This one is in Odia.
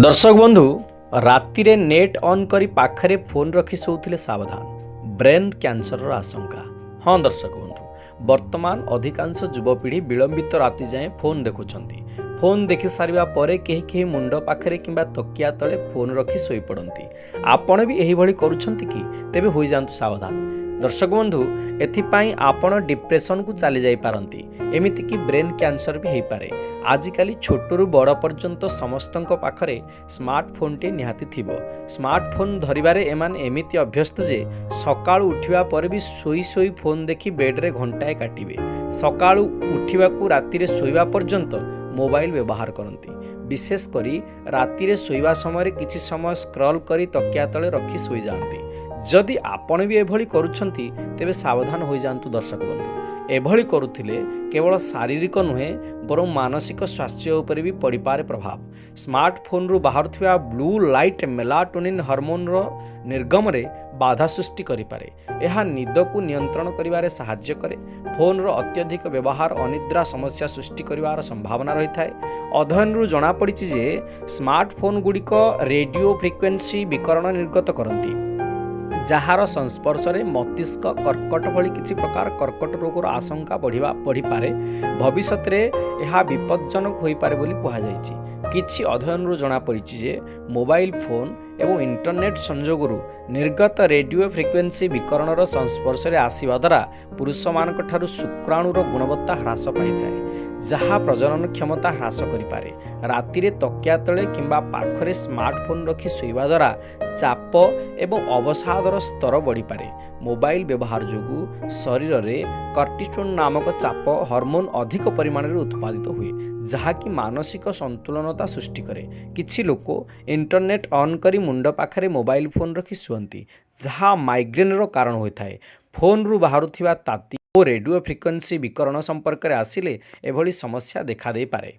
ଦର୍ଶକ ବନ୍ଧୁ, ରାତିରେ ନେଟ୍ ଅନ୍ କରି ପାଖରେ ଫୋନ୍ ରଖି ଶୋଉଥିଲେ ସାବଧାନ, ବ୍ରେନ୍ କ୍ୟାନ୍ସରର ଆଶଙ୍କା। ହଁ ଦର୍ଶକ ବନ୍ଧୁ, ବର୍ତ୍ତମାନ ଅଧିକାଂଶ ଯୁବପିଢ଼ି ବିଳମ୍ବିତ ରାତି ଯାଏଁ ଫୋନ୍ ଦେଖୁଛନ୍ତି। ଫୋନ୍ ଦେଖି ସାରିବା ପରେ କେହି କେହି ମୁଣ୍ଡ ପାଖରେ କିମ୍ବା ତକିଆ ତଳେ ଫୋନ୍ ରଖି ଶୋଇପଡ଼ନ୍ତି। ଆପଣ ବି ଏହିଭଳି କରୁଛନ୍ତି କି? ତେବେ ହୋଇଯାଆନ୍ତୁ ସାବଧାନ। ଦର୍ଶକ ବନ୍ଧୁ, ଏଥିପାଇଁ ଆପଣ ଡିପ୍ରେସନକୁ ଚାଲି ଯାଇପାରନ୍ତି, ଏମିତିକି ବ୍ରେନ୍ କ୍ୟାନ୍ସର ବି ହେଇପାରେ। ଆଜିକାଲି ଛୋଟରୁ ବଡ଼ ପର୍ଯ୍ୟନ୍ତ ସମସ୍ତଙ୍କ ପାଖରେ ସ୍ମାର୍ଟଫୋନ୍ଟିଏ ନିହାତି ଥିବ। ସ୍ମାର୍ଟଫୋନ୍ ଧରିବାରେ ଏମାନେ ଏମିତି ଅଭ୍ୟସ୍ତ ଯେ ସକାଳୁ ଉଠିବା ପରେ ବି ଶୋଇ ଶୋଇ ଫୋନ୍ ଦେଖି ବେଡ଼୍ରେ ଘଣ୍ଟାଏ କାଟିବେ। ସକାଳୁ ଉଠିବାକୁ ରାତିରେ ଶୋଇବା ପର୍ଯ୍ୟନ୍ତ ମୋବାଇଲ ବ୍ୟବହାର କରନ୍ତି। ବିଶେଷ କରି ରାତିରେ ଶୋଇବା ସମୟରେ କିଛି ସମୟ ସ୍କ୍ରଲ୍ କରି ତକିଆ ତଳେ ରଖି ଶୋଇଯାଆନ୍ତି। ଯଦି ଆପଣ ବି ଏଭଳି କରୁଛନ୍ତି, ତେବେ ସାବଧାନ ହୋଇଯାଆନ୍ତୁ। ଦର୍ଶକ ବନ୍ଧୁ, ଏଭଳି କରୁଥିଲେ କେବଳ ଶାରୀରିକ ନୁହେଁ, ବରଂ ମାନସିକ ସ୍ୱାସ୍ଥ୍ୟ ଉପରେ ବି ପଡ଼ିପାରେ ପ୍ରଭାବ। ସ୍ମାର୍ଟଫୋନ୍ରୁ ବାହାରୁଥିବା ବ୍ଲୁ ଲାଇଟ୍ ମେଲାଟୋନିନ୍ ହରମୋନ୍ର ନିର୍ଗମରେ ବାଧା ସୃଷ୍ଟି କରିପାରେ। ଏହା ନିଦକୁ ନିୟନ୍ତ୍ରଣ କରିବାରେ ସାହାଯ୍ୟ କରେ। ଫୋନ୍ର ଅତ୍ୟଧିକ ବ୍ୟବହାର ଅନିଦ୍ରା ସମସ୍ୟା ସୃଷ୍ଟି କରିବାର ସମ୍ଭାବନା ରହିଥାଏ। ଅଧ୍ୟୟନରୁ ଜଣାପଡ଼ିଛି ଯେ ସ୍ମାର୍ଟଫୋନ୍ ଗୁଡ଼ିକ ରେଡ଼ିଓ ଫ୍ରିକ୍ୱେନ୍ସି ବିକିରଣ ନିର୍ଗତ କରନ୍ତି, ଯାହାର ସଂସ୍ପର୍ଶରେ ମସ୍ତିଷ୍କ କର୍କଟ ଭଳି କିଛି ପ୍ରକାର କର୍କଟ ରୋଗର ଆଶଙ୍କା ବଢ଼ିପାରେ। ଭବିଷ୍ୟତରେ ଏହା ବିପଜ୍ଜନକ ହୋଇପାରେ ବୋଲି କୁହାଯାଇଛି। କିଛି ଅଧ୍ୟୟନରୁ ଜଣାପଡ଼ିଛି ଯେ ମୋବାଇଲ ଫୋନ୍ ଏବଂ ଇଣ୍ଟରନେଟ୍ ସଂଯୋଗରୁ ନିର୍ଗତ ରେଡ଼ିଓ ଫ୍ରିକ୍ୱେନ୍ସି ବିକିରଣର ସଂସ୍ପର୍ଶରେ ଆସିବା ଦ୍ୱାରା ପୁରୁଷମାନଙ୍କଠାରୁ ଶୁକ୍ରାଣୁର ଗୁଣବତ୍ତା ହ୍ରାସ ପାଇଥାଏ, ଯାହା ପ୍ରଜନନ କ୍ଷମତା ହ୍ରାସ କରିପାରେ। ରାତିରେ ତକିଆ ତଳେ କିମ୍ବା ପାଖରେ ସ୍ମାର୍ଟଫୋନ୍ ରଖି ଶୋଇବା ଦ୍ୱାରା ଚାପ ଏବଂ ଅବସାଦର ସ୍ତର ବଢ଼ିପାରେ। ମୋବାଇଲ ବ୍ୟବହାର ଯୋଗୁଁ ଶରୀରରେ କର୍ଟିସୋନ୍ ନାମକ ଚାପ ହରମୋନ୍ ଅଧିକ ପରିମାଣରେ ଉତ୍ପାଦିତ ହୁଏ, ଯାହାକି ମାନସିକ ସନ୍ତୁଳନତା ସୃଷ୍ଟି କରେ। କିଛି ଲୋକ ଇଣ୍ଟରନେଟ୍ ଅନ୍ କରି ମୁଣ୍ଡ ପାଖରେ ମୋବାଇଲ ଫୋନ୍ ରଖି ଶୁଅନ୍ତି, ଯାହା ମାଇଗ୍ରେନ୍ର କାରଣ ହୋଇଥାଏ। ଫୋନ୍ରୁ ବାହାରୁଥିବା ତାତି ଓ ରେଡ଼ିଓ ଫ୍ରିକ୍ୱେନ୍ସି ବିକିରଣ ସମ୍ପର୍କରେ ଆସିଲେ ଏଭଳି ସମସ୍ୟା ଦେଖାଦେଇପାରେ।